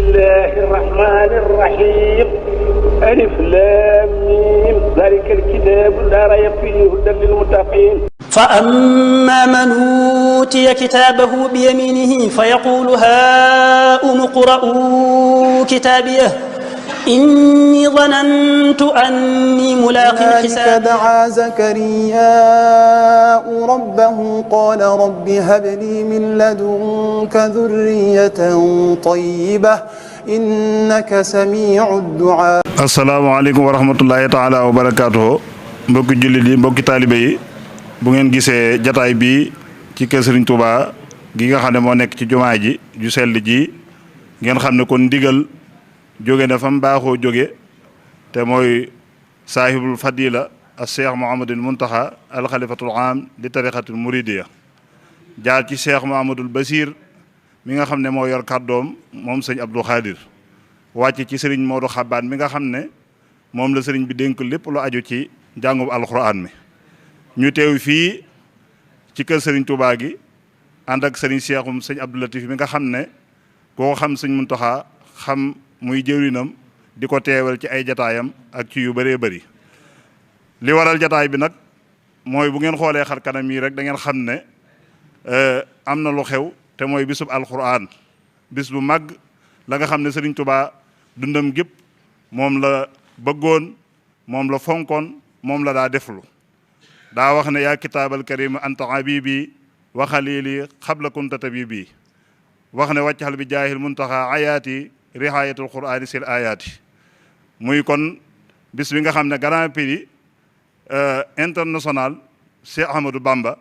الله الرحمن الرحيم ألف لام ميم ذلك الكتاب لا ريب فيه هدى للمتقين. فأما من أوتي كتابه بيمينه فيقول هاؤم اقرءوا كتابيه إني ظننت أني ملاق حسابيه. دعا زكرياء ربه قال رب هب لي من لدنك ذرية طيبة إنك سميع الدعاء. asalaamaaleykum wa rahmatullahi taala wa barakaatuhu mbokki jullit yi mbokki taalibe yi bu ngeen gisee jataay bi ci kër Serigne Touba gi nga xam ne moo nekk ci jumaa ji ju sell ji ngeen xam ne kon ndigal jóge na fa mu baaxoo jóge te mooy saahibul fadila al cheikh Mouhamadul Muntaxa al xalifatul aam li tariqatul muridiya jaar ci cheikh Mouhamadul Basir mi nga xam ne moo yor kàddoom moom sëñ Abdou Khadir wàcc ci sëriñ Modou Xabaan mi nga xam ne moom la sëriñ bi dénk lépp lu aju ci njàngum alxuraan mi ñu teew fii ci kër sëriñ Touba gi ànd ak sëriñ Cheikhoum sëñ Abdou Latif mi nga xam ne koo xam sëñ Muntaxa xam muy jëwrinam di ko teewal ci ay jataayam ak ci yu bëree bëri li waral jataay bi nag mooy bu ngeen xoolee xar kanam yi rek da ngeen xam ne am na lu xew te mooy bisub alxuraan bis bu mag la nga xam ne sëriñ Touba dundam gépp moom la bëggoon moom la fonkoon moom la daa deflu daa wax ne yaa kitaabal karim anta habibi wa xalili xabla kunta tabibi wax ne wàccaxal bi jaahil muntaxa ayaati rihayatul qur'ani sil ayaati muy kon bis bi nga xam ne grand prix international Cheikh Ahmadou Bamba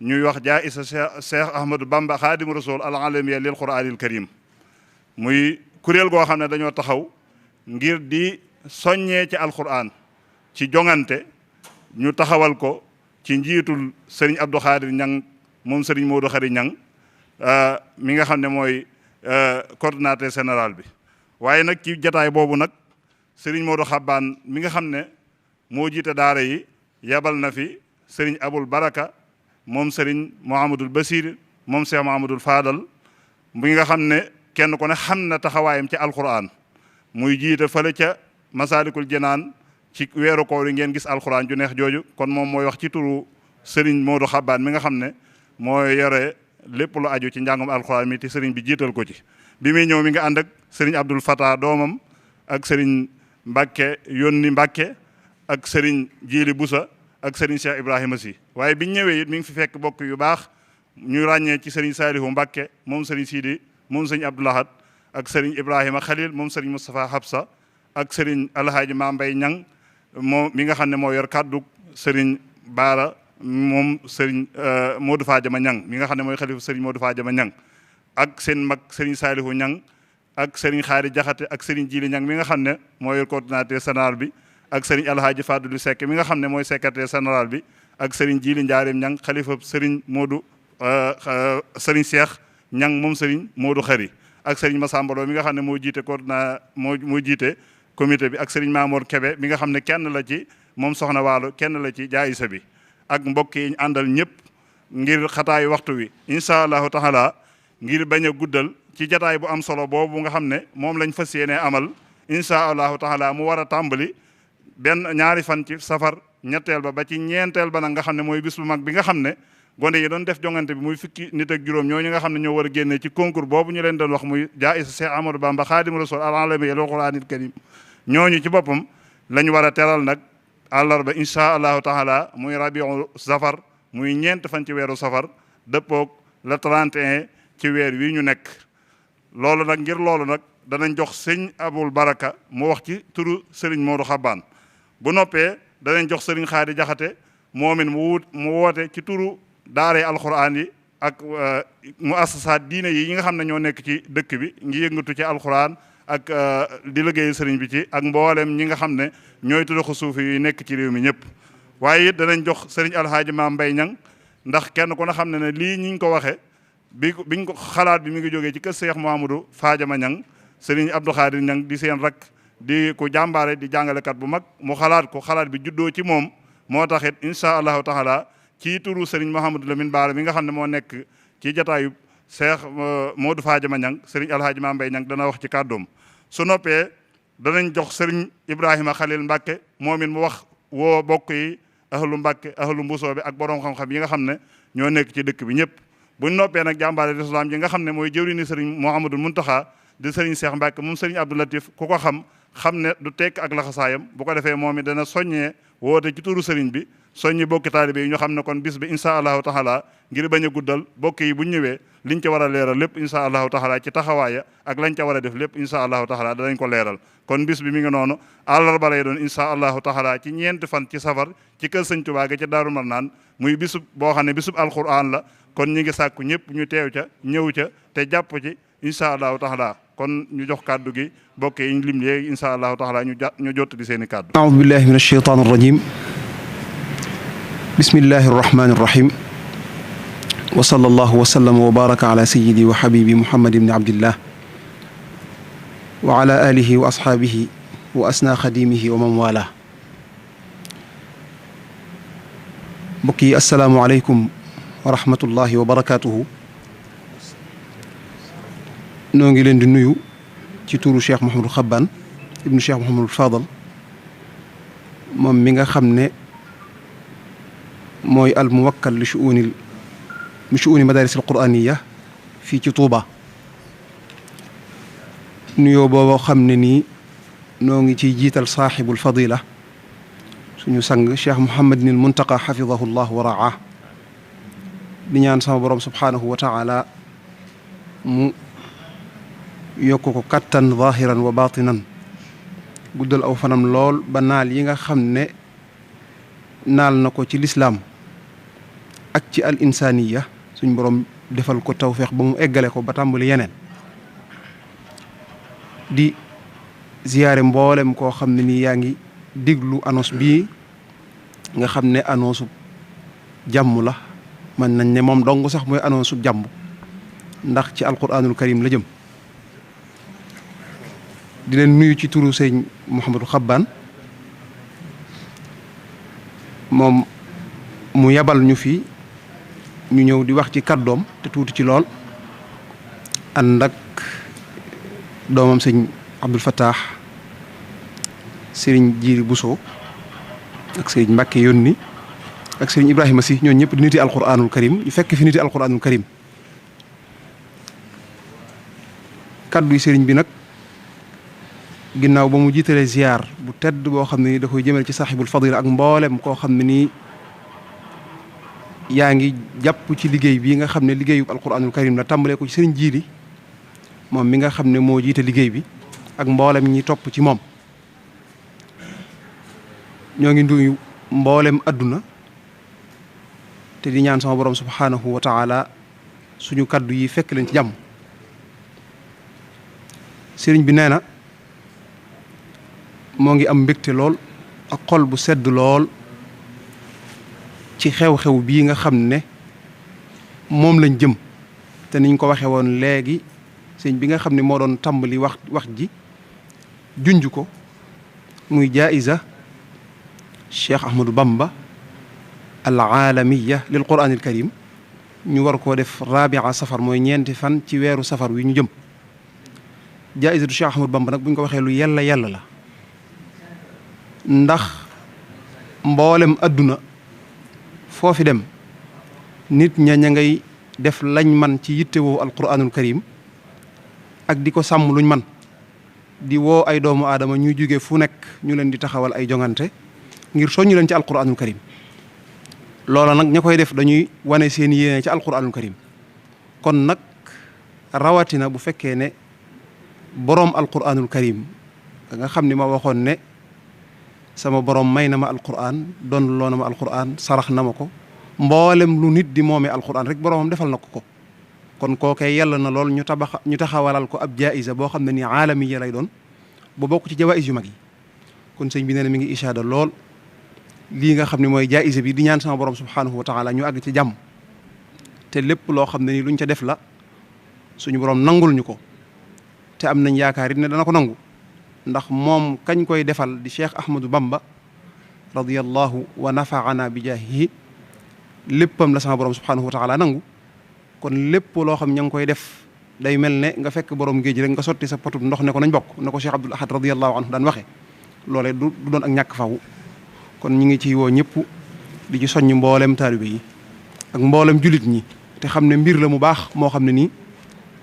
ñuy wax jaa isa Cheikh Ahmadou Bamba xaadimu rasul al alamiya lil qur'anil karim muy kuréel goo xam ne dañoo taxaw ngir di soññee ci alquran ci jongante ñu taxawal ko ci njiitul sëriñ Abdou Khadir Ñang moom sëriñ Modou Khari Ñang mi nga xam ne mooy coordonnateur général bi waaye nag ci jataay boobu nag sëriñ Modou Xabbaan mi nga xam ne moo jiite daara yi yabal na fi sëriñ Abul Baraka moom sëriñ Mouhamadul Basir moom Cheikh Mouhamadul Fadal mi nga xam ne kenn ku ne xam na taxawaayam ci alquran muy jiite fële ca Masaalikul Jinaan ci weeru koor yi ngeen gis alquran ju neex jooju kon moom mooy wax ci turu Serigne Modou Xabbaan mi nga xam ne mooy yore lépp lu aju ci njàngum alquran mi te Serigne bi jiital ko ci. bi muy ñëw mi nga ànd ak Serigne Abdul Fatah doomam ak Serigne Mbacke yónni Mbacke ak Serigne Jili Busa ak Serigne Cheikh Ibrahima Sy waaye biñ ñëwee it mi ngi fi fekk bokk yu baax ñu ràññee ci Serigne Salihu Mbacke moom Serigne Sidi. moom sëñ Abdoulahad ak sëriñ Ibrahima Khalil moom sëriñ Moustapha Habsa ak sëriñ Alhaaji Mambay Ñang moom mi nga xam ne moo yor kàddu sëriñ Baara moom sëriñ Modou Fadiama Ñang mi nga xam ne mooy xalifu sëriñ Modou Fadiama Ñang ak seen mag sëriñ Saalihu Ñang ak sëriñ Xaari Jaxate ak sëriñ Jili Ñang mi nga xam ne moo yor coordinateur général bi ak sëriñ Alhaaji Fadulu Seck mi nga xam ne mooy secrétaire général bi ak sëriñ Jili Njaareem Ñang xalifa sëriñ Modou sëriñ Cheikh Ñang moom sëriñ Modou Khari ak sëriñ Massamba Lo mi nga xam ne moo jiite moo jiite comité bi ak sëriñ Mamour Kebe mi nga xam ne kenn la ci moom soxna Waalo kenn la ci jaayisa bi ak mbokk yi ñu àndal ñëpp ngir xataayu waxtu wi incha allahu taala ngir bañ a guddal ci jataay bu am solo boobu nga xam ne moom lañ fas yéene amal incha allahu taala mu war a tàmbali ñaari fan ci safar ñetteel ba ci ñeenteel ba nag nga xam ne mooy bis bu mag bi nga xam ne gone yi doon def jongante bi muy fukki nit ak juróom ñooñu nga xam ne ñoo war a génnee ci concours boobu ñu leen doon wax muy jaayisa Cheikh Amadou Bamba Xaadimu Rasuul al alamiya lil Qur'aanil Kariim ñooñu ci boppam lañ war a teral nag àllarba incha allahu taala muy rabiu safar muy ñeent fan ci weeru safar dëppoog le 31 ci weer wi ñu nekk loolu nag ngir loolu nag danañ jox sëñ Abul Baraka mu wax ci turu Serigne Modou Xabbaan bu noppee danañ jox Serigne Xaadi Jaxate moomin mu woote ci turu daaree alxuraan yi ak mu assasaat diine yi nga xam ne ñoo nekk ci dëkk bi ngi yëngatu ci alxuraan ak di liggéey sëriñ bi ci ak mboolem ñi nga xam ne ñooy tuddoxu suufi yi nekk ci réew mi ñëpp waaye it danañ jox sëriñ Alhaaji Maam Mbay Ñang ndax kenn ku ne xam ne lii ñi ñu ko waxee biñ ko xalaat bi mi ngi jógee ci kër Seex Muhammadu Faajama Ñang sëriñ Abdou Khadir Ñang di seen rak di ko jàmbaare di jàngalekat bu mag mu xalaat bi juddoo ci moom moo taxit incha allahu taala ci turu Serigne Mouhamadou Lamine Bara mi nga xam ne moo nekk ci jataayu Cheikh Modou Fadiama Niang sëriñ Alhaaji Mame Mbaye Niang dana wax ci kàddoom su noppee danañ jox sëriñ Ibrahima Khalil Mbacke moom it mu wax woo bokk yi ahlu Mbacke ahlu Mbusoo bi ak borom xam-xam yi nga xam ne ñoo nekk ci dëkk bi ñëpp buñ noppee nag jàmbaare l'islam ji nga xam ne mooy jëwriñu sëriñ Mouhamadou Mountakha di sëriñ Cheikh Mbacke moom sëriñ Abdou Latif ku ko xam ne du tekk ak laxasaayam bu ko defee moom it dana soññee woote ci turu sëriñ bi soññi bokki taalibe yi ñu xam ne kon bis bi insha allahu taala ngir bañ a guddal bokk yi buñ ñëwee liñ ca war a leeral lépp insha allahu taala ci taxawaaya ak lañ ca war a def lépp insha allahu taala danañ ko leeral kon bis bi mi ngi noonu àllarba lay doon insha allahu taala ci ñeenti fan ci safar ci kër sëñ Tuubaa ga ca Daaru Marnaan muy bisub boo xam ne bisub alquran la kon ñi ngi sàkku ñëpp ñu teew ca ñëw ca te jàpp ci insha allahu taala kon ñu jox kàddu gi bokk yi ñu lim léegi insha allahu taala ñu jot di seeni kàddu. a'uudu billahi min ash-shaytaani ar-rajiim bismillahi ar-rahmaani ar-rahiim wa sallallahu wa sallama wa baraka ala sayyidi wa habibi Muhammad ibn Abdillah wa ala alihi wa ashaabihi wa asna xadimihi wa man wala. mbokk yi assalaamu aleykum wa rahmatullahi wa barakaatuhu. noo ngi leen di nuyu ci turu Cheikh Mouhamadou Xabbaan ibnu Cheikh Mouhamadou Fadal moom mi nga xam ne mooy al muwakkal li shu'uni madaris al qur'aniya fii ci Touba. nuyoo boobu xam ne nii noo ngi ciy jiital saaxibul fadila suñu sang Cheikh Mouhamadinil Muntaqa xafidahu llah wa raa di ñaan sama borom subhaanahu wa taala mu yokk ko kattan zahiran wa batinan guddal aw fanam lool ba naal yi nga xam ne naal na ko ci lislaam ak ci al insaniya suñ borom defal ko tawfeex ba mu eggale ko ba tàmbali yeneen. di ziyaare mboolem koo xam ne nii yaa ngi diglu annonce bii nga xam ne annonce jàmm la mën nañ ne moom dong sax mooy annonce jàmm ndax ci alquranul karim la jëm. di leen nuyu ci turu sëñ Mouhamadou Xabbaan moom mu yabal ñu fi ñu ñëw di wax ci kàddoom te tuuti ci lool ànd ak doomam sëñ Abdul Fattah sëriñ Jiiri Buso ak sëriñ Mbàkke Yónni ak sëriñ Ibrahima Si ñoo ñëpp di niti alquranul karim ñu fekk fi niti alquranul karim. kàddu yi sëriñ bi nag ginnaaw ba mu jiitalee ziar bu tedd boo xam ne ni da koy jëmale ci saaxibul fadila ak mboolem koo xam ne nii yaa ngi jàpp ci liggéey bii nga xam ne liggéeyu alquranul karim la tàmbalee ko ci sëriñ Jiili moom mi nga xam ne moo jiite liggéey bi ak mboolem ñi topp ci moom. ñoo ngi nuyu mboolem adduna te di ñaan sama borom subhaanahu wa taala suñu kaddu yi fekk leen ci jàmm. sëriñ bi nee na moo ngi am mbégte lool ak xol bu sedd lool ci xew-xew bii nga xam ne moom lañ jëm te niñ ko waxee woon léegi sëñ bi nga xam ne moo doon tàmbali wax ji junj ko muy jaaiza Cheikh Ahmadou Bamba al aalamiya lil qur'an al karim ñu war koo def rabia safar mooy ñeenti fan ci weeru safar wi ñu jëm. jaa'izatu Cheikh Ahmadou Bamba nag bu ñu ko waxee lu yàlla la ndax mboolem adduna foofi dem nit ña ngay def lañ man ci yittewoo alquranul karim ak di ko sàmm luñ man di woo ay doomu aadama ñuy jóge fu nekk ñu leen di taxawal ay jongante ngir soññu leen ci alquranul karim. loola nag ña koy def dañuy wane seen yéene ci alquranul karim kon nag rawatina bu fekkee ne boroom alquranul karim nga xam ni ma waxoon ne sama borom may na ma alquran doon loo na ma alquran sarax na ma ko mboolem lu nit di moomee alquran rek boromam defal na ko kon kookee yàlla na lool ñu taxawalal ko ab jaayisa boo xam ne ni aalamiya lay doon ba bokk ci jawaïs yu mag yi. kon sëñ bi nee na mi ngi ishaada lool lii nga xam ne mooy jaayisa bi di ñaan sama borom subhanahu wa taala ñu àgg ci jàmm te lépp loo xam ne ni luñ ca def la suñu borom nangul ñu ko. te am nañ yaakaar it ne dana ko nangu ndax moom kañ koy defal di Cheikh Ahmadou Bamba radiyallahu wa nafaana bi jaahihi léppam la sama borom subhanahu wa taala nangu kon lépp loo xam ña ngi koy def day mel ne nga fekk borom géej rek nga sotti sa potub ndox ne ko nañ bokk na ko Cheikh Abdoul Ahad radiyallahu anhu daan waxe loolee du doon ak ñàkk faw kon ñi ngi ci woo ñëpp di ci soññ mboolem taalibe yi ak mboolem jullit ñi te xam ne mbir la mu baax moo xam ne nii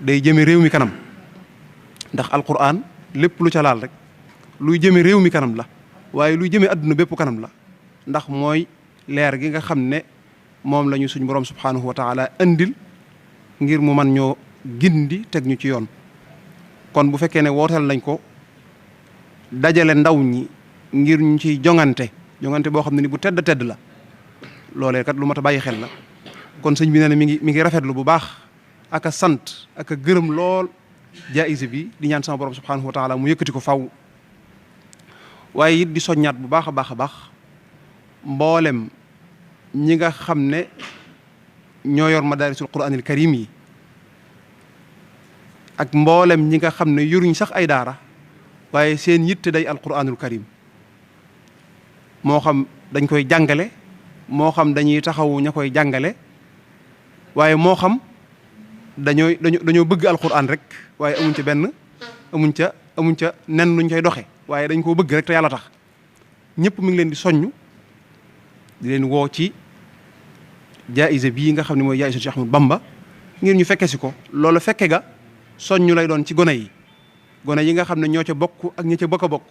day jëme réew mi kanam ndax alquran lépp lu ca laal rek luy jëme réew mi kanam la waaye luy jëme adduna bépp kanam la ndax mooy leer gi nga xam ne moom la ñu suñ borom subhanahu wa taala andil ngir mu man ñoo gindi teg ñu ci yoon kon bu fekkee ne wooteel nañ ko dajale ndaw ñi ngir ñu ciy jongante boo xam ne ni bu tedd la loolee kat lu mat a bàyyi xel la kon sëñ bi nee na mi ngi rafetlu bu baax ak a sant ak a gërëm lool jaayise bi di ñaan sama borom subhanahu wa taala mu yëkkati ko faw waaye it di soññaat bu baax a baax a baax mboolem ñi nga xam ne ñoo yor madaarisul quraanil karim yi ak mboolem ñi nga xam ne yoruñ sax ay daara waaye seen yitte day alquraanul karim moo xam dañ koy jàngale moo xam dañuy taxawu ña koy jàngale waaye moo xam dañoo bëgg alquraan rek waaye amuñ ca nen luñ koy doxe waaye dañ koo bëgg rek te yàlla tax ñëpp mi ngi leen di soññ di leen woo ci jaayise bii nga xam ne mooy jaayise Cheikh Ahmadou Bamba ngir ñu fekke si ko loolu fekke ga soññu lay doon ci gone yi nga xam ne ñoo ca bokk ak ñi ca bokk a bokk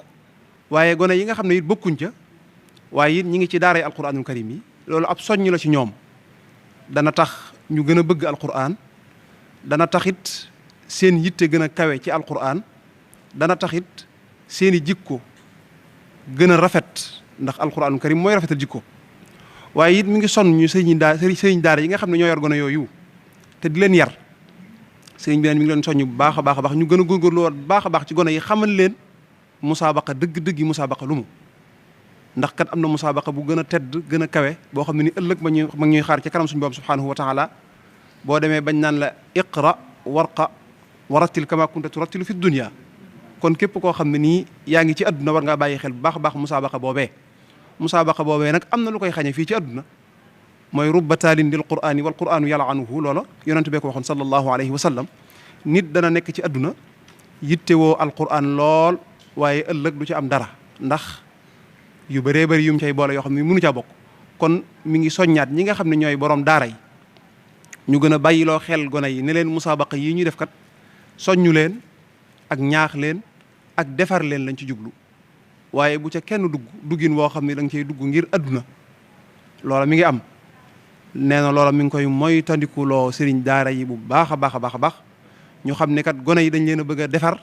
waaye gone yi nga xam ne it bokkuñ ca waaye it ñi ngi ci daaray alquranul karim yi loolu ab soññ la ci ñoom dana tax ñu gën a bëgg alquran dana taxit seen yitte gën a kawe ci alquran dana taxit seeni jikko gën a rafet ndax alquranul karim mooy rafetal jikko waaye it mi ngi sonn ñu sëriñ daara yi nga xam ne ñoo yor gone yooyu te di leen yar sëriñ bi neen mi ngi leen soññ bu baax a baax ñu gën a góorgóorlu woon baax a baax ci gone yi xamal leen musaabaqa dëgg-dëgg yi musaabaqa lu mu ndax kat am na musaabaqa bu gën a tedd gën a kawe boo xam ne ni ëllëg ma ñuy xaar ci kanam suñu borom subhanahu wa taala boo demee bañ naan la iqra warqa warattil kama kunta turattilu fi dunya kon képp koo xam ne nii yaa ngi ci adduna war ngaa bàyyi xel bu baax a baax musaabaqa boobee nag am na lu koy xañe fii ci adduna mooy rubba taalin lil qur'ani wal qur'anu yal'anuhu loola yonente bee ko waxoon sallallahu alayhi wa sallam nit dana nekk ci adduna yittewoo alquran lool waaye ëllëg du ci am dara ndax yu bëree bëri yum cay boole yoo xam ne mënu caa bokk kon mi ngi soññaat ñi nga xam ne ñooy borom daara yi ñu gën a bàyyiloo xel gone yi ne leen musaabaqa yi ñuy def kat soññu leen ak ñaax leen ak defar leen lañ ci jublu waaye bu ca kenn duggin woo xam ne da nga cay dugg ngir adduna loola mi ngi am nee na loola mi ngi koy moytandikuloo sëriñ daara yi bu baax a baax a baax ñu xam ne kat gone yi dañ leen a bëgg a defar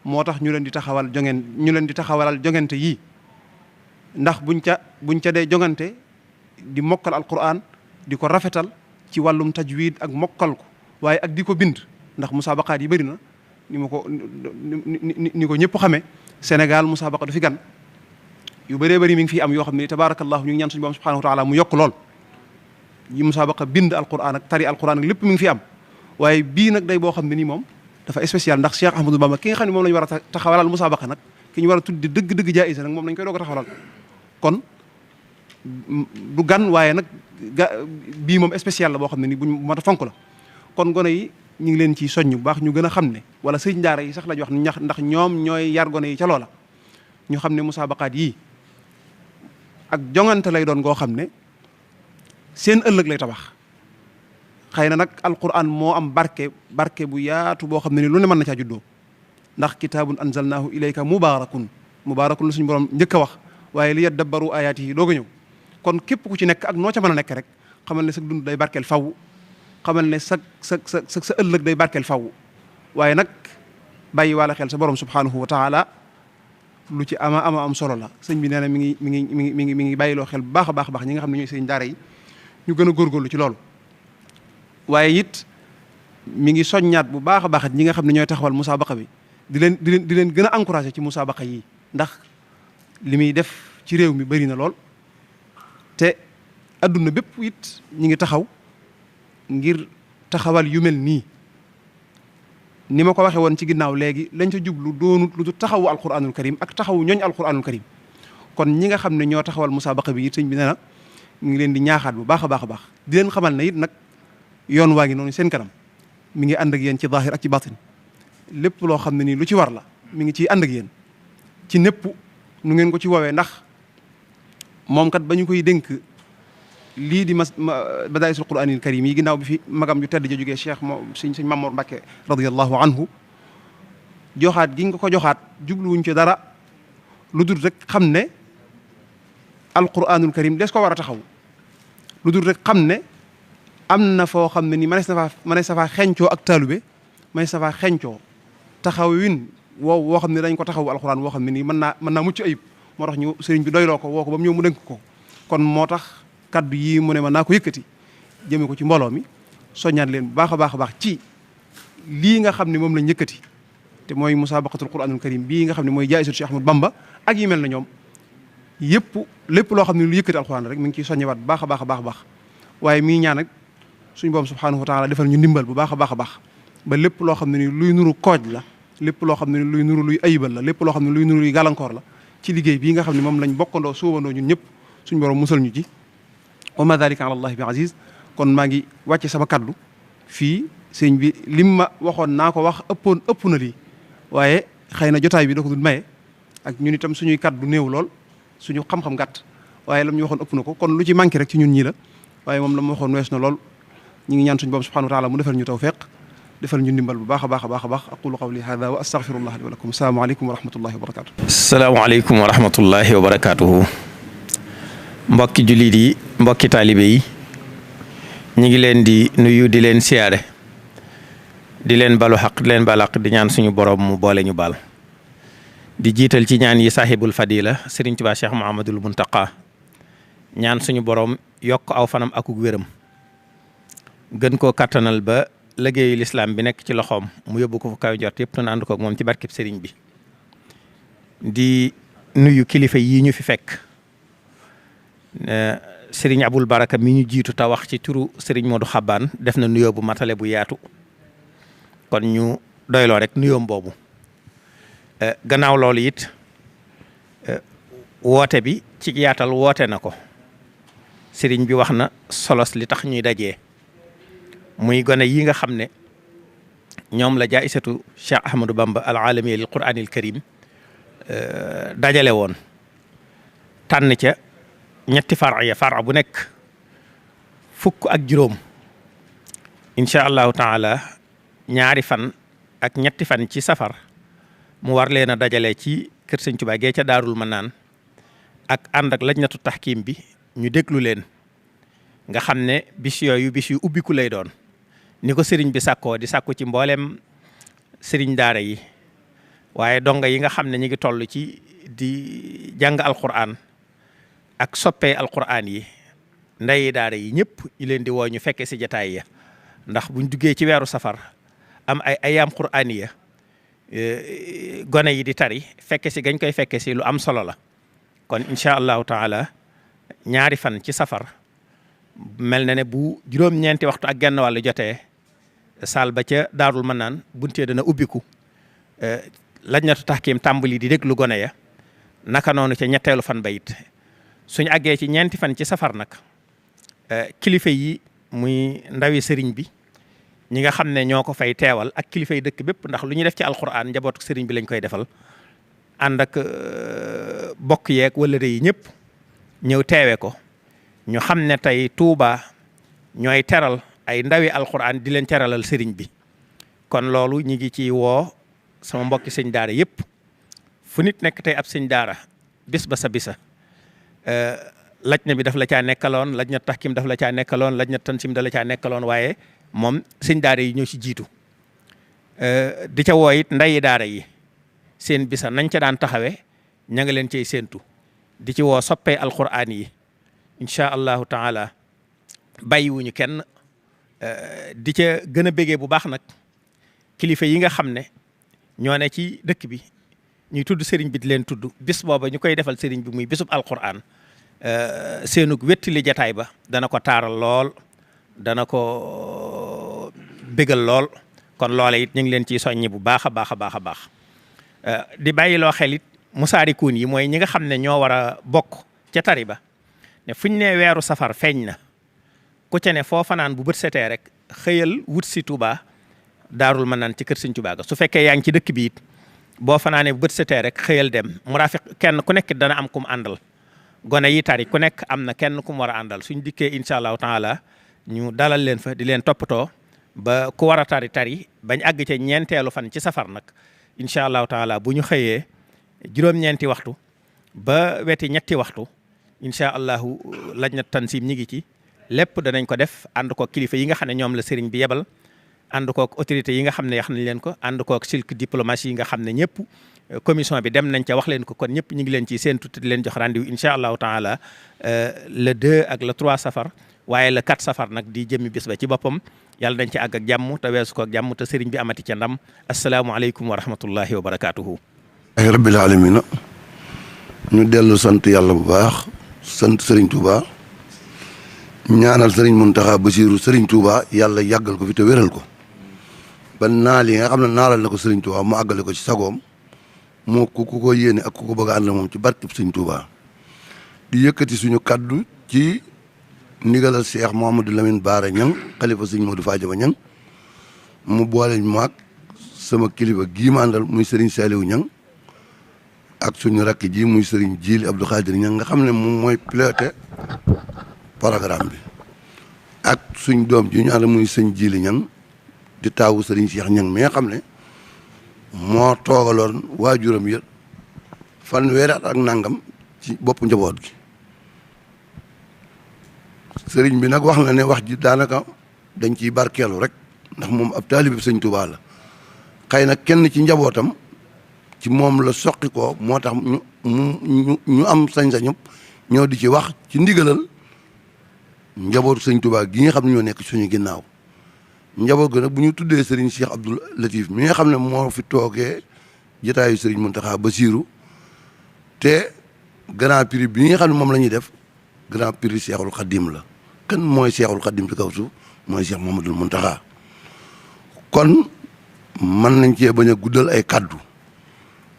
moo tax ñu leen di taxawalal jongante yii ndax buñ ca dee jongante di mokkal alquran di ko rafetal ci wàllum tajwid ak mokkal ko waaye ak di ko bind ndax musaabaqaat yi bëri na ni ko ñëpp xamee Sénégal musaabaqa du fi gan yu bëree bëri mi ngi fi am yoo xam ne tabaarakallahu ñu ngi ñaan suñu borom subhanahu wa taala mu yokk lool yi musaabaqa bind alquran ak tari alquran ak lépp mi ngi fi am waaye bii nag day boo xam ne nii moom dafa spécial ndax Cheikh Ahmadou Bamba ki nga xam ne moom la ñu war a taxawalal musaabaqa nag ki ñu war a tuddi dëgg-dëgg jaayisa nag moom lañ koy doog a taxawalal kon du gan waaye nag bii moom spécial la boo xam ne nii buñ mat a fonk la kon gone yi ñu ngi leen ci soññ bu baax ñu gën a xam ne wala sëriñ daara yi sax la ñu wax ndax ñoom ñooy yar gone yi ca loola ñu xam ne musaabaqaat yii ak jongante lay doon goo xam ne seen ëllëg lay tabax xëy na nag alquran moo am barke bu yaatu boo xam ne ni lu ne mën na caa juddoo ndax kitaabun anzalnaahu ilayka mubaarakun la suñu borom njëkk a wax waaye li yaddabbaru ayaatihi doog a ñëw kon képp ku ci nekk ak noo ca mën a nekk rek xamal ne sa dund day barkeel faw xamal ne sa ëllëg day barkeel faw waaye nag bàyyi wala xel sa borom subhanahu wa taala lu ci ama am solo la sëñ bi nee na mi ngi bàyyiloo xel bu baax a baax ñi nga xam ne ñooy sëñ daara yi ñu gën a góorgóorlu ci loolu waaye it mi ngi soññaat bu baax a baax ñi nga xam ne ñooy taxawal musaabaqa bi di leen gën a encouragé ci musaabaqa yi ndax li muy def ci réew mi bëri na lool te adduna bépp it ñi ngi taxaw ngir taxawal yu mel nii ni ma ko waxee woon ci ginnaaw léegi lañ ca jublu doonut lu taxawu alquranul karim ak taxawu ñooñ alquranul karim kon ñi nga xam ne ñoo taxawal musaabaqa bi it sëñ bi nee na ñu ngi leen di ñaaxaat bu baax a baax di leen xamal ne it nag yoon waa ngi noonu seen kanam mi ngi ànd ak yéen ci zaahir ak ci batin lépp loo xam ne nii lu ci war la mi ngi ciy ànd ak yéen ci népp nu ngeen ko ci woowee ndax moom kat ba ñu koy dénk lii di badaa'isul quraanil karim yi ginnaaw bi fi magam ju tedd ja jógee Cheikh sëñ Mamour Mbacke radiyallahu anhu joxaat gi nga ko joxaat jubluwuñ ci dara lu dul rek xam ne alquranul karim des ko war a taxaw lu dul rek xam ne am na foo xam ne ni mënees na faa xencoo ak taalube mënees na faa xencoo taxawin woo xam ne dañ ko taxaw alquran woo xam ne nii mën naa mucc ayib moo tax ñu sëriñ bi doyloo ko woo ko ba mu ñëw mu dénk ko kon moo tax kaddu yii mu ne ma naa ko yëkkati jëme ko ci mbooloo mi soññaat leen bu baax a baax a baax ci lii nga xam ne moom lañ yëkkati te mooy musabaqatul quranul karim bii nga xam ne mooy jaayisatu Cheikh Ahmadou Bamba ak yi mel na ñoom yëpp lépp loo xam ne lu yëkkati alquran rek mi ngi ciy soññewaat bu baax a baax a baax waaye mii ñaan nag suñu borom subhanahu wa taala defal ñu ndimbal bu baax a baax a baax ba lépp loo xam ne ni luy nuru kooj la lépp loo xam ne ni luy nuru luy ayibal la lépp loo xam ne luy nuru luy gàllankoor la ci liggéey bii nga xam ne moom lañ bokkandoo suubandoo ñun ñëpp suñu borom musal ñu ci wa ma dalika ala allahi bi aziz kon maa ngi wàcce sama kaddu fii sëñ bi lim ma waxoon naa ko wax ëpp na lii waaye xëy na jotaay bi da ko dul maye ak ñun itam suñuy kaddu néew lool suñu xam-xam gàtt waaye lam ñu waxoon ëpp na ko kon lu ci manqué rek ci ñun ñii la waaye moom la ma waxoon wees na lool ñu ngi ñaan suñu borom subhanahu wa taala mu defal ñu tawfiq defal ñu ndimbal bu baax a baax a baax a baax aqulu qawli hada wa astaghfirullah li wa lakum assalaamu aleykum wa rahmatullahi wa barakatuh assalaamu aleykum wa rahmatullahi wa barakatuhu mbokki jullit yi mbokki taalibe yi ñu ngi leen di nuyu di leen siyaare di leen balu xaq di leen balaq di ñaan suñu borom mu boole ñu baal di jiital ci ñaan yi sahibul fadila Serigne Touba Cheikh Mouhamadoul Mountakha ñaan suñu borom yokk aw fanam akuk wéram gën koo kattanal ba liggéeyu lislaam bi nekk ci loxoom mu yóbbu ko fu kaw jot yëpp te ànd ko ak moom ci barkeb Serigne bi di nuyu kilifa yi ñu fi fekk Serigne Aboul Baraka mi ñu jiitu te wax ci turu Serigne Modou Xabaan def na nuyoo bu matale bu yaatu kon ñu doyloo rek nuyoom boobu gannaaw loolu it woote bi ci yaatal woote na ko Serigne bi wax na solos li tax ñuy dajee muy gone yi nga xam ne ñoom la jaayisatu Cheikh Ahmadou Bamba al alamiya lil Qur'anil Karim dajale woon tànn ca ñetti fara bu nekk fukk ak juróom incha allahu taala ñaari fan ak ñetti fan ci safar mu war leen a dajale ci kër Sëñ Tuubaa gee ca Daarul Manaan ak ànd ak lajnatu taxkiim bi ñu déglu leen nga xam ne bis yooyu bis yu ubbiku lay doon ni ko sëriñ bi sàkkoo di sàkku ci mboolem sëriñ daara yi waaye donga yi nga xam ne ñu ngi toll ci di jàng alquran ak soppee alquran yi ndeyi daara yi ñëpp ñu leen di woo ñu fekke si jataay ya ndax buñ duggee ci weeru safar am ay ayaam qur'an ya gone yi di tari fekke si gañ koy fekke si lu am solo la kon incha allahu taala ñaari fan ci safar mel na ne bu juróom-ñeenti waxtu ak genn wàllu jotee saal ba ca Daarul Manaan buntee dana ubbiku lajnatu taxkiim tàmbali di déglu gone ya naka noonu ca ñetteelu fan ba it suñu àggee ci ñeenti fan ci safar nag kilifa yi muy ndawi sëriñ bi ñi nga xam ne ñoo ko fay teewal ak kilifa yi dëkk bépp ndax lu ñu def ci alquran njabootu sëriñ bi lañ koy defal ànd ak bokk yeeg wala yi ñëpp ñëw teewe ko ñu xam ne tey Touba ñooy teral ay ndawi alquran di leen teralal sëriñ bi kon loolu ñi ngi ci woo sama mbokki sëñ daara yëpp fu nit nekk tey ab sëñ daara bis ba sa bisa laj na bi daf la caa nekkaloon laj na taxkim daf la caa nekkaloon laj na tansim da la caa nekkaloon waaye moom sëñ daara yi ñoo ci jiitu di ca woo it ndayi daara yi seen bisa nañ ca daan taxawee ña nga leen cay séentu di ci woo soppee alquran yi incha allahu taala bàyyiwuñu kenn di ca gën a bégee bu baax nag kilifa yi nga xam ne ñoo ne ci dëkk bi ñuy tudd sëriñ bi di leen tudd bis booba ñu koy defal sëriñ bi muy bisub alquran seenug wettili jataay ba dana ko taaral lool dana ko bégal lool kon loole it ñu ngi leen ciy soññi bu baax a baax a baax a baax di bàyyiloo xel it musaarikuun yi mooy ñi nga xam ne ñoo war a bokk ca tari ba ne fuñ ne weeru safar feeñ na ku ca ne foo fanaan bu bët setee rek xëyal wut si Touba Daarul Manaan ci kër Sëñ Touba ga su fekkee yaa ngi ci dëkk bi it boo fanaanee bu bët setee rek xëyal dem muraafiq kenn ku nekk dana am kum àndal gone yi tari ku nekk am na kenn ku mu war a àndal suñ dikkee incha allahu taala ñu dalal leen fa di leen toppatoo ba ku war a tari bañ àgg ca ñeenteelu fan ci safar nag incha allahu taala bu ñu xëyee juróom-ñeenti waxtu ba weti ñetti waxtu incha allahu lajnat tansim ñi ngi ci lépp danañ ko def ànd koog kilifa yi nga xam ne ñoom la sëriñ bi yebal ànd koog autorité yi nga xam ne wax nañ leen ko ànd koog silk diplomatie yi nga xam ne ñëpp commission bi dem nañ ca wax leen ko kon ñëpp ñu ngi leen ci séentu te di leen jox rendez-vous incha allahu taala le 2 ak le 3 safar waaye le 4 safar nag di jëmmi bis ba ci boppam yàlla dañ ci àgg ak jàmm te weesu ko ak jàmm te sëriñ bi amati ca ndam asalaamualeykum wa rahmatullahi wa barakaatuhu. rabbil alamina ñu dellu sant yàlla bu baax sant sëriñ Touba ñaanal sëriñ Mountakha Bassirou sëriñ Touba yàlla yàggal ko fi te wéral ko ba naal yi nga xam ne naalal na ko sëriñ Touba mu àggale ko ci sagoom moo ku ko yéene ak ku ko bëgg a ànd moom ci barkeb sëriñ Touba di yëkkati suñu kaddu ci ndigalal Cheikh Mouhamadou Lamine Bara Niang xalifa sëriñ Modou Fadiama Niang mu boole maag sama kilifa gii ma àndal muy sëriñ Saliou Niang ak suñu rakk ji muy sëriñ Jili Abdou Khadir Niang nga xam ne moom mooy piloté programme bi ak suñ doom ji ñu ànd muy sëñ Jili Niang di taawu sëriñ Cheikh Niang mi nga xam ne moo toogaloon waajuram yë fanweeri at ak nangam ci bopp njaboot gi sëriñ bi nag wax na ne wax ji daanaka dañ ciy barkeelu rek ndax moom ab taalibe bi sëñ Touba la xëy na kenn ci njabootam ci moom la soqi ko moo tax ñu am sañ-sañu ñoo di ci wax ci ndigalal njabootu sëñ Touba gi nga xam ne ñoo nekk suñu ginnaaw njaboot gi nag bu ñu tuddee sëriñ Cheikh Abdou Latif mi nga xam ne moo fi toogee jotaayu sëriñ Mountakha Bassirou te grand prix bi nga xam ne moom la ñuy def grand prix Cheikhul Khadim la kan mooy Cheikhul Khadim ci kaw suuf mooy Cheikh Mouhamadoul Mountakha kon mën nañ cee bañ a guddal ay kaddu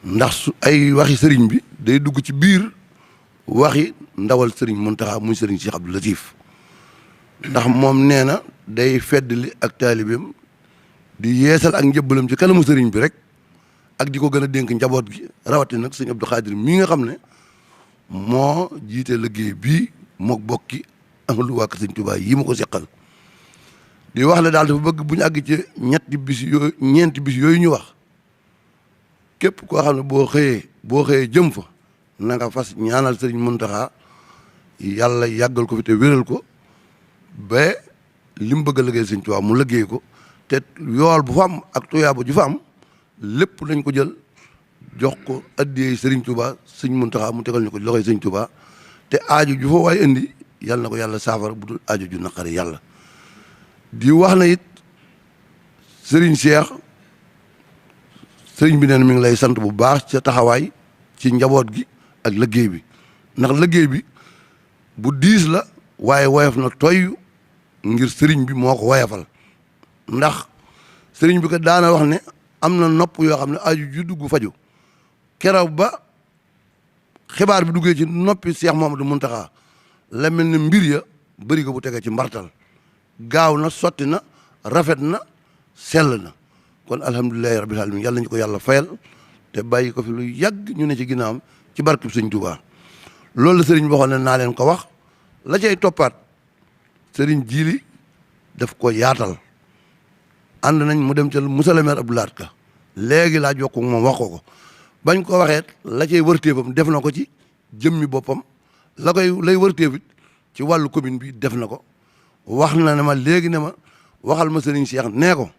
ndax su ay waxi sëriñ bi day dugg ci biir waxi ndawal sëriñ Mountakha muy sëriñ Cheikh Abdou Latif ndax moom nee na day feddli ak taalibeem di yeesal ak njëbbalam ci kanamu sëriñ bi rek ak di ko gën a dénk njaboot gi rawatina nag sëñ Abdou Khadir mii nga xam ne moo jiite liggéey bii mook bokki ak lu wàkk sëñ Touba yi ma ko seqal di wax la daal dafa bëgg bu ñu àgg ci ñeenti bis yooyu ñu wax képp koo xam ne boo xëyee jëm fa na nga fas ñaanal sëriñ Mountakha yàlla yàggal ko fi te wéral ko ba li mu bëgg a liggéey sëñ Touba mu liggéey ko te yool bu fa am ak tuyaaba ju fa am lépp nañ ko jël jox ko addiyee sëriñ Touba sëñ Mountakha mu tegal ñu ko loxoy sëñ Touba te aaju ju fa waay indi yàlla na ko yàlla saafara bu dul aaju ju naqari yàlla di wax na it sëriñ Cheikh sëriñ bi neen mi ngi lay sant bu baax ca taxawaay ci njaboot gi ak liggéey bi ndax liggéey bi bu diis la waaye woyof na toy ngir sëriñ bi moo ko woyofal ndax sëriñ bi ko daana wax ne am na nopp yoo xam ne aju ju dugg faju keroog ba xibaar bi duggee ci noppi Cheikh Mouhamadou Mountakha la mel ne mbir ya bëri ko bu tegee ci mbartal gaaw na sotti na rafet na sell na kon alhamdulilahi rabbil alamin yàlla ñu ko yàlla fayal te bàyyi ko fi lu yàgg ñu ne ci ginnaawam ci barkeb sëñ Touba loolu la sëriñ bi waxoon ne naa leen ko wax la cay toppaat sëriñ Jili daf ko yaatal ànd nañ mu dem ca monsieur le maire Abdou Lahad Ka léegi laa jokkoo moom wax ko bañ ko waxee la cay wërteefam def na ko ci jëmmi boppam lay wërteefit ci wàllu commune bi def na ko wax na ne ma léegi ne ma waxal ma sëriñ Cheikh nee ko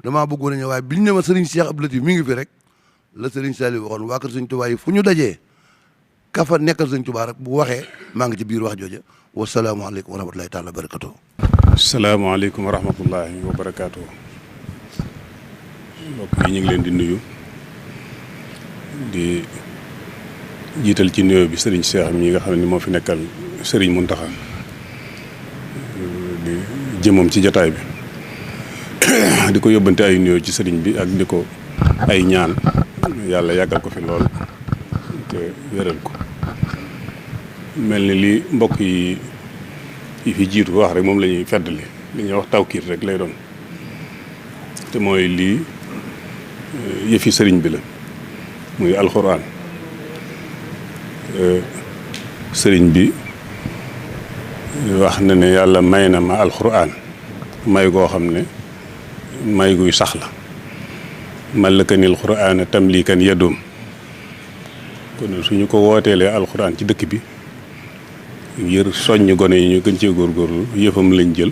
damaa bëggoon a ñëw waaye biñ ne ma sëriñ Cheikh Abdou Latif mi ngi fi rek la sëriñ Saliou waxoon waa kër sëñ Touba yi fu ñu dajee ka fa nekkal sëñ Touba rek bu waxee maa ngi ci biir wax jooja wasalaamaaleykum wa rahmatulahi taala wa barakatuh. salaamaaleykum wa rahmatullahi wa barakaatu. mbokk yi ñu ngi leen di nuyu di jiital ci nuyoo bi sëriñ Cheikh mi nga xam ne moo fi nekkal sëriñ Mountakha di jëmoom ci jataay bi di ko yóbbante ay nuyoo ci sëriñ bi ak di ko ay ñaan yàlla yàggal ko fi lool te wéral ko mel ni li mbokk yi fi jiitu wax rek moom la ñuy feddali li ñuy wax tawkiit rek lay doon te mooy lii yëfi sëriñ bi la muy alxuraan. sëriñ bi wax na ne yàlla may na ma alxuraan may goo xam ne may guy sax la malakanil xuraana tamlikan yadum kon suñu ko wooteelee alxuraan ci dëkk bi ngir soññ gone yi ñu gën cee góorgóorlu yëfam lañ jël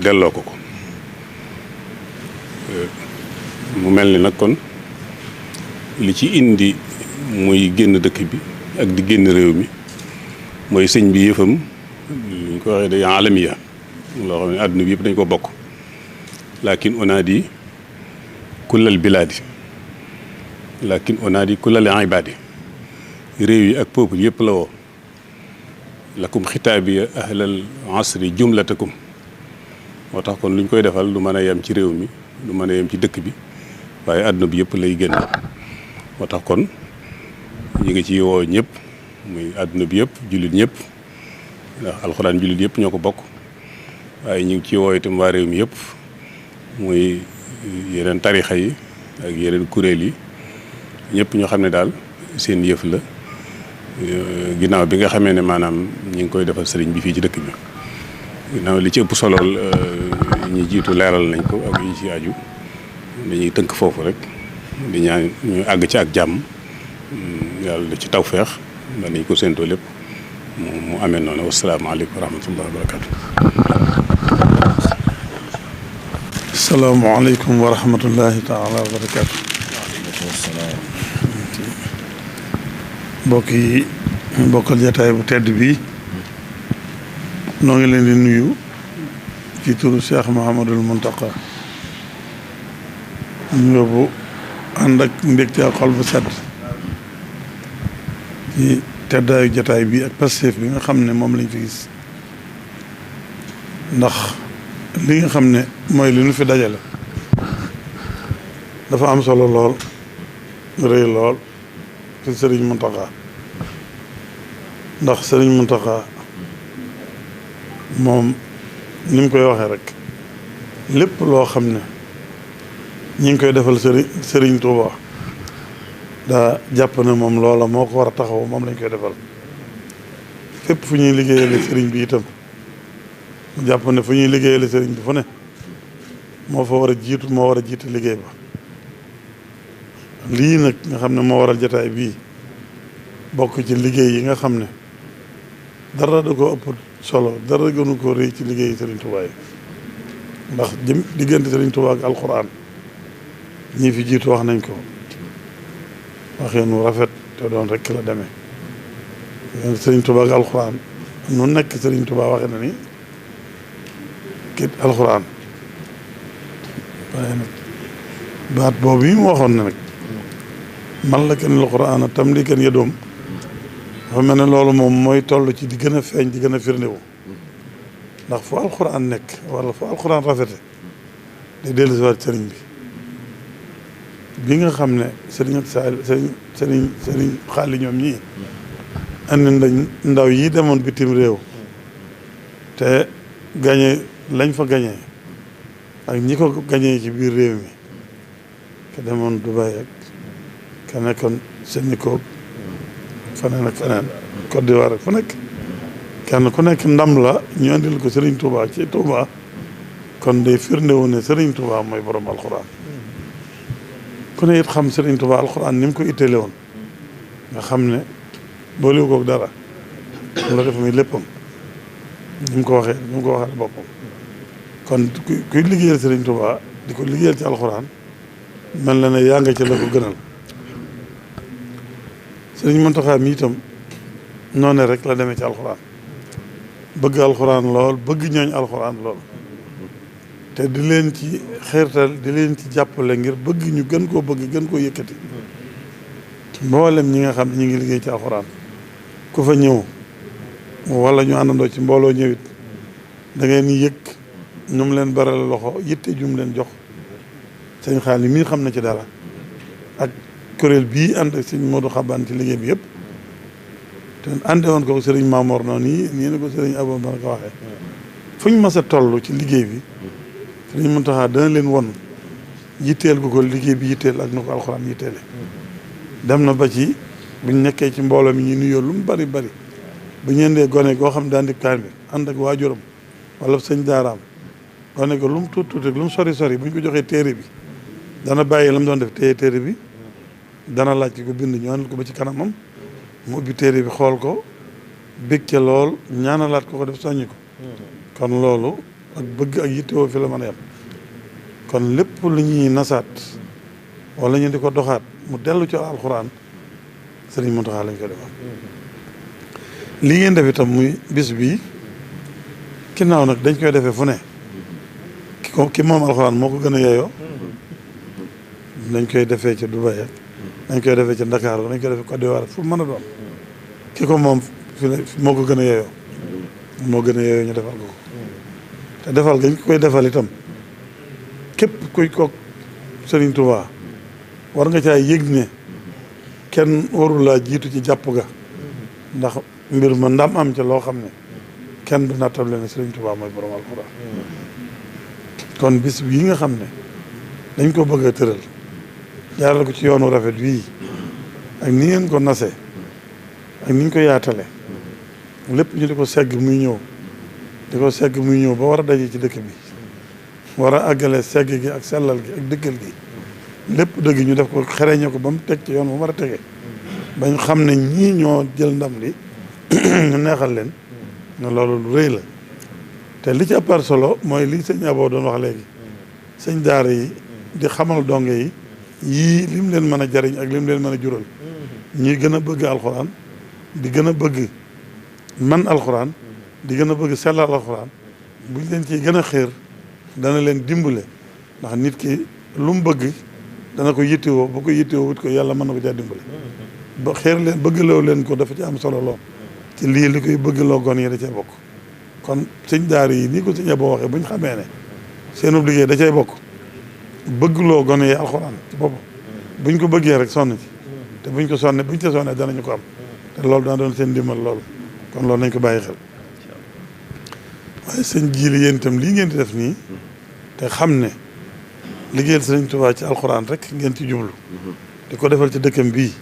delloo ko mu mel ni nag kon li ci indi muy génn dëkk bi ak di génn réew mi mooy sëñ bi yëfam li ñu ko waxee day alamiya loo xam ne àdduna bi yëpp dañ ko bokk lakin unaadi kullal bilaadi lakin unaadi kullal ibaadi réew yi ak peuple yëpp la woo lakum xitaabi ahlal asri jumlatakum moo tax kon lu ñu koy defal du mën a yem ci réew mi du mën a yem ci dëkk bi waaye àdduna bi yëpp lay génn moo tax kon ñu ngi ci woo ñëpp muy àdduna bi yëpp jullit ñëpp ndax alxuraan jullit yëpp ñoo ko bokk waaye ñu ngi ci woo itam waa réew mi yëpp muy yeneen tarixa yi ak yeneen kuréel yi ñëpp ñoo xam ne daal seen yëf la ginnaaw bi nga xamee ne maanaam ñu ngi koy defal sëriñ bi fii ci dëkk bi ginnaaw li ci ëpp solo ñi jiitu leeral nañ ko ak yi ci aju dañuy tënk foofu rek di ñaan ñu àgg ci ak jàmm yàlla da ci tawfeex ba nañ ko séentoo lépp mu amee noonu wasalaamaaleykum wa rahmatullahi wa barakatu. asalaamaaleykum wa rahmatullahi taala wa barakatu. mbokk yi bokkal jataay bu tedd bi noo ngi leen di nuyu ci turu Cheikh Mouhamadul Mountakha nuyoo bu ànd ak mbégte ak xol bu sedd ci teddaayu jataay bi ak Pastef bi nga xam ne moom lañ fi gis ndax li nga xam ne mooy li nu fi dajale dafa am solo lool rëy lool ci sëriñ Mountakha ndax sëriñ Mountakha moom ni mu koy waxee rek lépp loo xam ne ñi ngi koy defal sëriñ Touba daa jàpp ne moom loola moo ko war a taxaw moom lañ koy defal fépp fu ñuy liggéeyale sëriñ bi itam mu jàpp ne fu ñuy liggéeyale sëriñ bi fu ne moo fa war a jiitu moo war a jiite liggéey ba lii nag nga xam ne moo waral jataay bii bokk ci liggéey yi nga xam ne dara da ko ëpp solo dara gënu ko rëy ci liggéey sëriñ Touba yi ndax diggante sëriñ Touba ak alxuraan ñii fi jiitu wax nañ ko waxee nu rafet te doon rek la demee sëriñ Touba ak alxuraan nu nekk sëriñ Touba waxee na ni kit alxuraan waaye nag baat boobu yi mu waxoon ne nag man la kenn alxuraan tam li kenn yëdoom dafa mel ne loolu moom mooy toll ci di gën a feeñ di gën a firndewu ndax fu alxuraan nekk wala fu alxuraan rafete day dellusiwaat sëriñ bi nga xam ne sëriñ xaali ñoom ñii andi nañ ndaw yi demoon bitim réew te gañe lañ fa gañee ak ñi ko gañee ci biir réew mi ke demoon Dubaï ak ka nekkoon Sénégal feneen ak feneen Côte d'Ivoire ak fu nekk kenn ku nekk ndam la ñu andil ko Serigne Touba ci Touba kon day firndewu ne Serigne Touba mooy borom alxuraan ku ne it xam Serigne Touba alxuraan ni mu ko itteele woon nga xam ne booliwu koog dara mu la def muy léppam ni mu ko waxee boppam kon kuy liggéeyal Serigne Touba di ko liggéeyal ci alxuraan mel na ne yaa nga ci la ko gënal Serigne Mountakha mi itam noonu rek la demee ci alxuraan bëgg alxuraan lool bëgg ñooñ alxuraan lool te di leen ci xeertal di leen ci jàppale ngir bëgg ñu gën koo bëgg gën koo yëkkati mboolem ñi nga xam ne ñu ngi liggéey ci alxuraan ku fa ñëw wala ñu àndandoo ci mbooloo ñëwit da ngeen yëg ñu mu leen barale loxo yitte jum leen jox sëñ Xaali mii xam na ci dara ak kuréel bii ànd ak sëñ Modou Xabaan ci liggéey bi yëpp te ànde woon ko sëriñ Mamor noonu nii ne ko sëriñ Abou Bakar ko waxee fuñ mas a toll ci liggéey bi Sëriñ Muntaxa dana leen won yitteel gu ko liggéey bi yitteel ak na ko alxuraan yitteele dem na ba ci buñ nekkee ci mbooloo mi ñu nuyoo lu mu bari bari bu ñu indee gone goo xam daan di kaamil ànd ak waajuram wala sëñ daaraam gone ko lu mu tuut tuuti lu mu sori sori bu ñu ko joxee téere bi dana bàyyi la mu doon def téere bi dana laaj ki ko bind ñu àndal ko ba ci kanamam mu ubbi téere bi xool ko bég ca lool ñaanalaat ko def soññi ko kon loolu ak bëgg ak yittewoo fi la mën a yem kon lépp lu ñuy nasaat wala ñu di ko doxaat mu dellu ci alxuraan Sëriñ Muntaxa lañ ko defal li ngeen def itam muy bis bii ginnaaw nag dañ koy defee fu ne ki moom alxuraan moo ko gën a yeyoo dañ koy defee ci Dubaï ak dañ koy defee ci Ndakaaru dañ koy defee Côte d'Ivoire fu mën a doon ki ko moom fi moo ko gën a yeyoo moo gën a yeyoo ñu defal ko te defal gañ koy defal itam képp kuy kook Sëriñ Tuubaa war nga caa yëg ne kenn warul laa jiitu ci jàpp ga ndax mbir ma ndam am ca loo xam ne kenn du nattable ne Sëriñ Tuubaa mooy borom alxuraan kon bis bii nga xam ne dañ ko bëgg a tëral jaaral ko ci yoonu rafet wii ak ni ngeen ko nase ak ni ñu ko yaatale lépp ñu di ko segg muy ñëw ba war a daje ci dëkk bi war a àggale segg gi ak sellal gi ak dëggal gi lépp dëgg ñu def ko xereñe ko ba mu teg ci yoon ba mu war a tege bañ xam ne ñii ñoo jël ndam li ñu neexal leen ne loolu lu rëy la te li ci ëppar solo mooy li sëñ Abo doon wax léegi sëñ daara yi di xamal donge yi yii lim leen mën a jariñ ak lim leen mën a jural ñuy gën a bëgg alxuraan di gën a bëgg man alxuraan di gën a bëgg sellal alxuraan buñ leen ciy gën a xéer dana leen dimbale ndax nit ki lu mu bëgg dana ko yittewoo bu ko yittewoo wut ko yàlla mën na ko caa dimbale ba xéer leen bëggloo leen ko dafa ci am solo lool ci lii li koy bëggloo gon yi da cee bokk kon sëñ daara yi nii ko sëñ Abo waxee buñ xamee ne seenu liggéey da cay bokk bëggloo gone yi alxuraan ci boppam buñ ko bëggee rek sonn ci te buñ ko sonnee buñ ca sonnee danañu ko am te loolu dana doon seen dimbal loolu kon loolu nañ ko bàyyi xel waaye sëñ jiili yéen itam lii ngeen di def nii te xam ne liggéeyal Sëriñ Tuubaa ci alxuraan rek ngeen ci jublu di ko defal ci dëkkam bii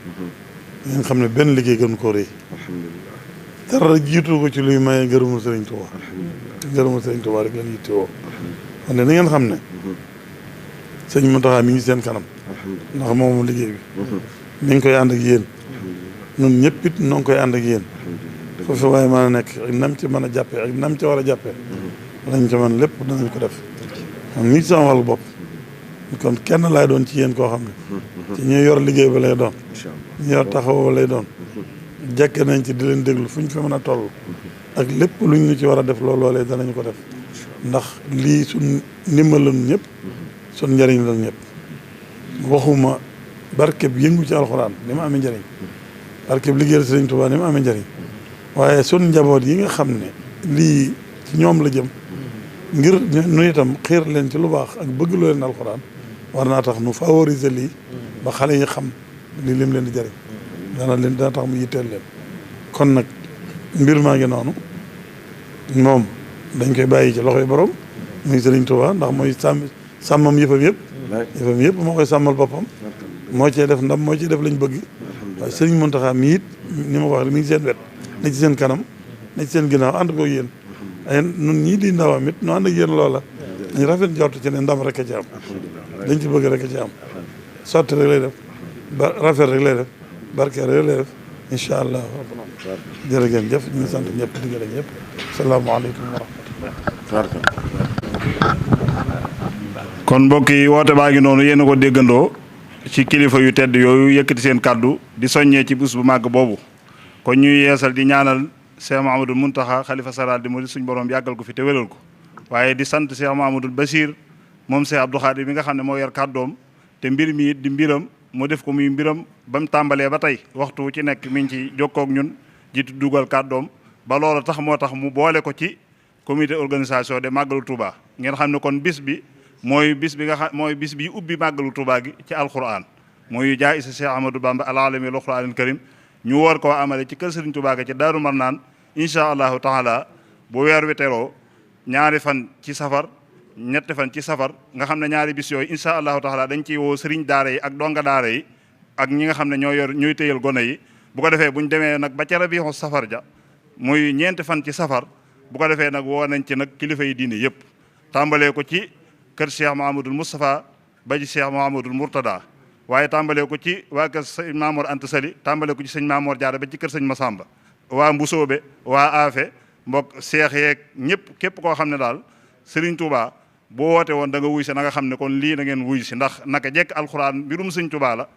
ngeen xam ne benn liggéey gën koo rëy dara jiitu ko ci luy maye ngërëmul Sëriñ Tuubaa te ngërëmul Sëriñ Tuubaa rek lañ yittewoo kon ne na ngeen xam ne sëñ Muntaxa mi ngi seen kanam ndax moom liggéey bi mi ngi koy ànd ak yéen ñun ñëpp it noo ngi koy ànd ak yéen foofu waaye mën a nekk ak nam ci mën a jàppee ak nam ci war a jàppee lañ ci mën lépp danañ ko def man mii ci sama wàllu bopp kon kenn laay doon ci yéen koo xam ne ci ñuy yor liggéey ba lay doon ñu yor taxaw ba lay doon jekke nañ ci di leen déglu fu ñu fi mën a toll ak lépp luñ ñu ci war a def loolee danañ ko def ndax lii suñ ndimbal lañu ñëpp suñ njëriñ lañu ñëpp waxuma barkeb yëngu ci alxuraan ni ma amee njëriñ barkeb liggéeyal Sëriñ Tuubaa ni ma amee njëriñ waaye sun njaboot yi nga xam ne lii ci ñoom la jëm ngir nu itam xiir leen ci lu baax ak bëgg loo leen alxuraan war naa tax nu favoriser lii ba xale yi xam lii lim leen di jëriñ dana tax mu yitteel leen kon nag mbir maa ngi noonu moom dañ koy bàyyi ci loxoy borom muy Sëriñ Tuubaa ndax mooy sàmmam yëfam yëpp moo koy sàmmal boppam moo cee def ndam moo cee def lañ bëgg waaye Sëriñ Muntaxa mi it ni ma ko waxee mi ngi seen wet na ci seen kanam na ci seen ginnaaw ànd ko yéen ay nun ñii di ndawam it nu ànd ak yéen loola dañ rafet njort ci ne ndam rek a ci am dañ ci bëgg rek a ci am sotti rek lay def ba rafet rek lay def barke rek lay def incha allah jërë ngeen jëf ñu ngi sant ñëpp di gërëm ñëpp salaamaaleykum wa rahmatullah kon mbokk yi woote baa ngi noonu yéen a ko déggandoo ci kilifa yu tedd yooyu yëkkati seen kàddu di soññee ci bés bu màgg boobu kon ñuy yeesal di ñaanal Cheikh Mahamadul Muntaxa xalifa saral di murid suñ borom yàggal ko fi te wéral ko waaye di sant Cheikh Mahamadul Bachir moom Cheikh Abdou Khadir mi nga xam ne moo yor kàddoom te mbir mi it di mbiram mu def ko muy mbiram ba mu tàmbalee ba tey waxtu ci nekk mi ngi ci jokkoog ñun jiitu dugal kàddoom ba loolu tax moo tax mu boole ko ci comité organisation de màggalu Touba ngeen xam ne kon bis bi mooy bis bi nga xam mooy bis bi ubbi màggalu Touba gi ci alquran mooy jaay isa Cheikh Ahmadou Bamba al-alami al-Qur'anil karim ñu war koo amale ci kër Serigne Touba ga ci Daaru Marnaan incha allahu taala bu weer wi teroo ñaari fan ci safar ñetti fan ci safar nga xam ne ñaari bis yooyu incha allahu taala dañ ciy woo sëriñ daara yi ak donga daara yi ak ñi nga xam ne ñooy téyal gone yi bu ko defee buñ demee nag ba ca rabiixu safar ja muy ñeenti fan ci safar bu ko defee nag woo nañ ci nag kilifa yi diine yëpp tàmbalee ko ci kër Cheikh Mahamadul Moustapha ba ci Cheikh Mahamadul Mourtada waaye tàmbalee ko ci waa kër sëñ Mamor Anta Sali tàmbalee ko ci sëñ Mamor Diarra ba ci kër sëñ Massamba waa Mbusoobe waa Afe mbokk seex yeeg ñëpp képp koo xam ne daal Serigne Touba boo woote woon da nga wuy si na nga xam ne kon lii na ngeen wuy si ndax naka jekk alxuraan mbirum sëñ Touba la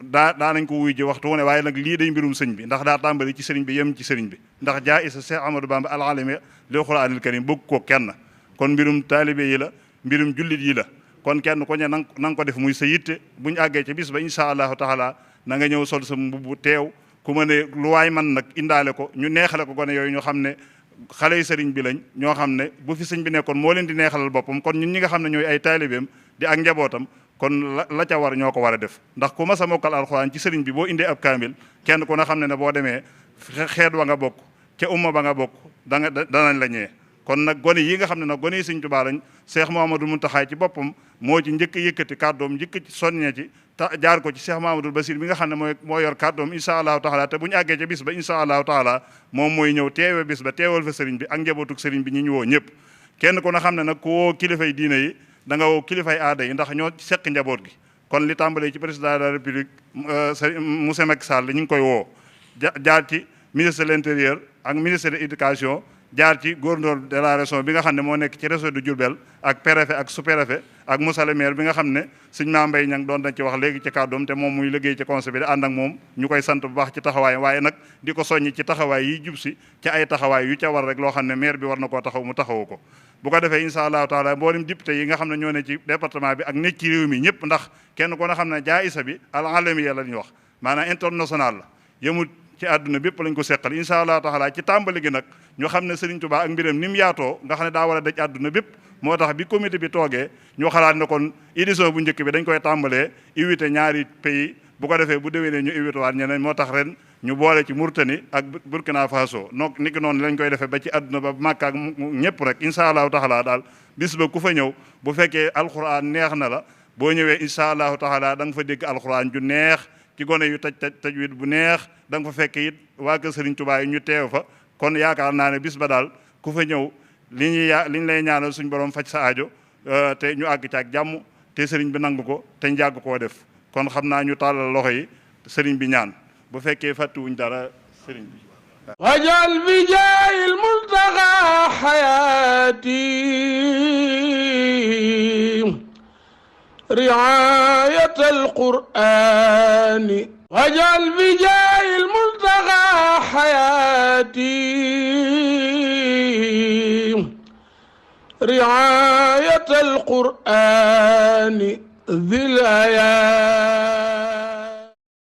daa nañ ko wuy ji waxtu wu ne waaye nag lii day mbirum sëñ bi ndax daa tàmbali ci sëriñ bi yem ci sëriñ bi ndax jaa isa Cheikh Ahmadou Bamba al-alami lil Qur'anil karim bëgg ko kenn kon mbirum taalibe yi la mbirum jullit yi la kon kenn ko ne na nga ko def muy sa yitte bu ñu àggee ca bis ba incha allahu taala na nga ñëw sol sa mbubb teew ku ma ne lu waay man nag indaale ko ñu neexale ko gone yooyu ñu xam ne xale yi sëriñ bi lañ ñoo xam ne bu fi sëñ bi nekkoon moo leen di neexalal boppam kon ñun ñi nga xam ne ñooy ay taalibeem di ak njabootam kon la ca war ñoo ko war a def ndax ku ma sa mokkal alxuraan ci sëriñ bi boo indee ab kaamil kenn ku na xam ne boo demee xeet wa nga bokk ca umma ba nga bokk danañ la ñee kon nag gone yi nga xam ne nag gone yi sëñ Tuubaa lañ Cheikh Mouhamadoul Mountakha ci boppam moo ci njëkk yëkkati kàddoom njëkk ci soññee ci jaar ko ci Cheikh Mouhamadoul Basir bi nga xam ne moo yor kàddoom incha allahu taala te bu ñu àggee ca bis ba incha allahu taala moom mooy ñëw teewe bis ba teewal fa sëriñ bi ak njabootug sëriñ bi ñi ñu woo ñëpp kenn ku na xam ne nag ku woo kilifay diine yi da nga woo kilifay aada yi ndax ñoo seq njaboot gi kon li tàmbalee ci président de la république monsieur Macky Sall ñu ngi koy woo jaar ci ministre de l'intérieur ak ministre de l'éducation jaar ci gouverneur de la région bi nga xam ne moo nekk ci région de Diourbel ak préfet ak sous-préfet ak Moussa le maire bi nga xam ne sëñ Mame Mbaye Niang doon dañ ci wax léegi ci kàddoom te moom muy liggéey ci conseil bi di ànd ak moom ñu koy sant bu baax ci taxawaay waaye nag di ko soññi ci taxawaay yi jub si ci ay taxawaay yu ca war rek loo xam ne maire bi war na koo taxaw mu taxawu ko bu ko defee incha allahu taala mboolem député yi nga xam ne ñoo ne ci département bi ak nekk ci réew mi ñëpp ndax kenn ko na xam ne jaayisa bi al-alamiya la ñuy wax maanaam international la yemul ci àdduna bépp lañ ko seqal incha allah taala ci tàmbali gi nag ñu xam ne Serigne Touba ak mbiram ni mu yaatoo nga xam ne daa war a daj àdduna bépp moo tax bi comité bi toogee ñu xalaat ne kon édition bu njëkk bi dañ koy tàmbalee invité ñaari pays bu ko defee bu déwénee ñu invité waat ñeneen moo tax ren ñu boole ci Mauritanie ak Burkina Faso donc niki noonu lañ koy defee ba ci àdduna ba Makka ak ñëpp rek incha allahu taala daal bis ba ku fa ñëw bu fekkee alquran neex na la boo ñëwee incha allahu taala da nga fa dégg alquran ju neex ci gone yu tajwid bu neex da nga fa fekk it waa kër Serigne Touba yi ñu teew fa kon yaakaar naa ne bis ba daal ku fa ñëw li ñu lay ñaanal suñ borom faj sa aajo te ñu àgg ci ak jàmm te Serigne bi nangu ko te ñu yàgg koo def kon xam naa ñu tàllal loxo yi Serigne bi ñaan bu fekkee fàttuwuñ dara Serigne bi wajal bi jaayil muntaqa xayaati riayatal qur'ani wajal bi jaayil muntaqa xayaati riayatal qur'ani zil ayaat